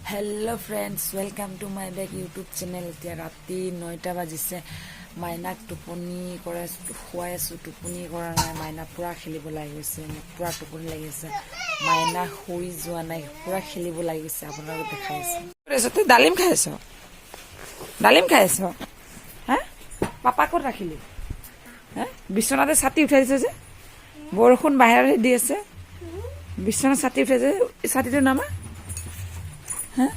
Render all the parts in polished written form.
Hello friends, welcome to my back YouTube channel. এতিয়া ৰাতি 9টা বাজিছে। মাইনাক টোপনি কৰাই শুৱাই আছোঁ। টোপনি কৰা নাই মাইনা, পূৰা খেলিব লাগি গৈছে। মোক পূৰা টোপনি লাগি আছে, মাইনা শুই যোৱা নাই, পূৰা খেলিব লাগি গৈছে। আপোনালোকক দেখাই আছোঁ। তই ডালিম খাই আছ? ডালিম খাই আছ? হা, পাপা ক'ত ৰাখিলি? হা, বিচনাতে ছাতি উঠাই দিছে যে, বৰষুণ বাহিৰতে দি আছে, বিচনাত ছাতি উঠাইছে। ছাতিটো নামা। হা,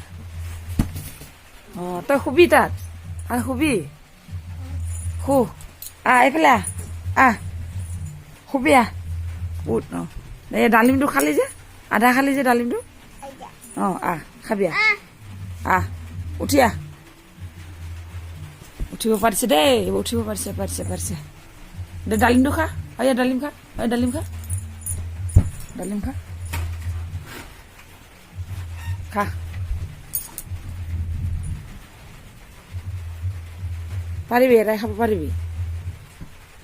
অঁ, তই শুবি তাত আৰু শুবি। শু, আহ, এইফালে আহ, আহ, শুবি, আহ, উঠ। অঁ, এই ডালিমটো খালি যে, আধা খালি যে ডালিমটো। অঁ, আহ, খাবি, আহ, আহ, উঠি আহ। উঠিব পাৰিছে দেই, উঠিব পাৰিছে, পাৰিছে, পাৰিছে দে। ডালিমটো খা। অ, ডালিম খা। অ, ডালিম খা, ডালিম খা, খা। পাৰিবি? এৰাই খাব পাৰিবি?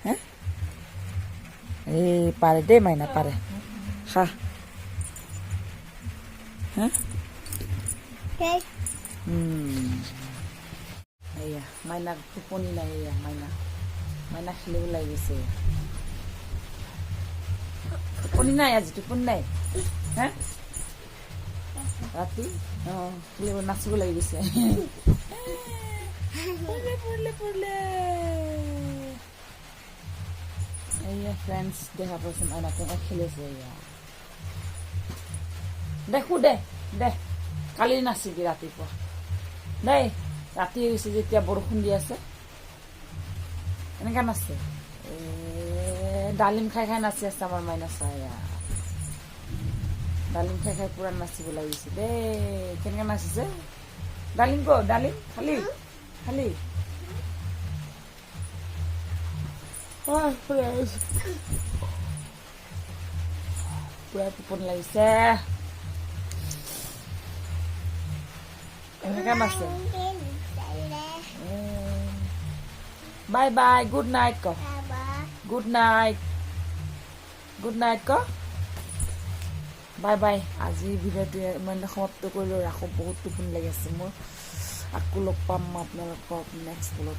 হে, এই পাৰে দেই মাইনা, পাৰে। খা। হা, এয়া মাইনাক টোপনি নাই। এয়া মাইনা, মাইনা খেলিব লাগি গৈছে। টোপনি নাই আজি, টোপনি নাই। হা, ৰাতি অঁ খেলিব নাচিব লাগি গৈছে। পৰিলে, পৰিলে, পৰিলে। এয়া ফ্ৰেণ্ডছ, দেখা পাইছে মাইনা কেনেকৈ খেলিছে। এয়া দেখো দে, দে, কালি নাচিবি ৰাতিপুৱা দেই। ৰাতি হৈ গৈছে যেতিয়া, বৰষুণ দি আছে, এনেকা নাচে। এ ডালিম খাই খাই নাচি আছে আমাৰ মাইনা। চাই, ডালিম খাই খাই পুৰা নাচিব লাগিছে দেই। কেনেকে নাচিছে! ডালিম ক, ডালিম খালি, খালি? পুৰা টোপনি লাগিছে। এনেকা নাচে। বাই বাই, গুড নাইট ক, গুড নাইট, গুড নাইট ক, বাই বাই। আজি ভিডিঅ'টো ইমানতে সমাপ্ত কৰিলোঁ, ৰাখোঁ। বহুত টোপনি লাগি আছে মোৰ। আকৌ লগ পাম আপোনালোকক নেক্সট ব্লগ।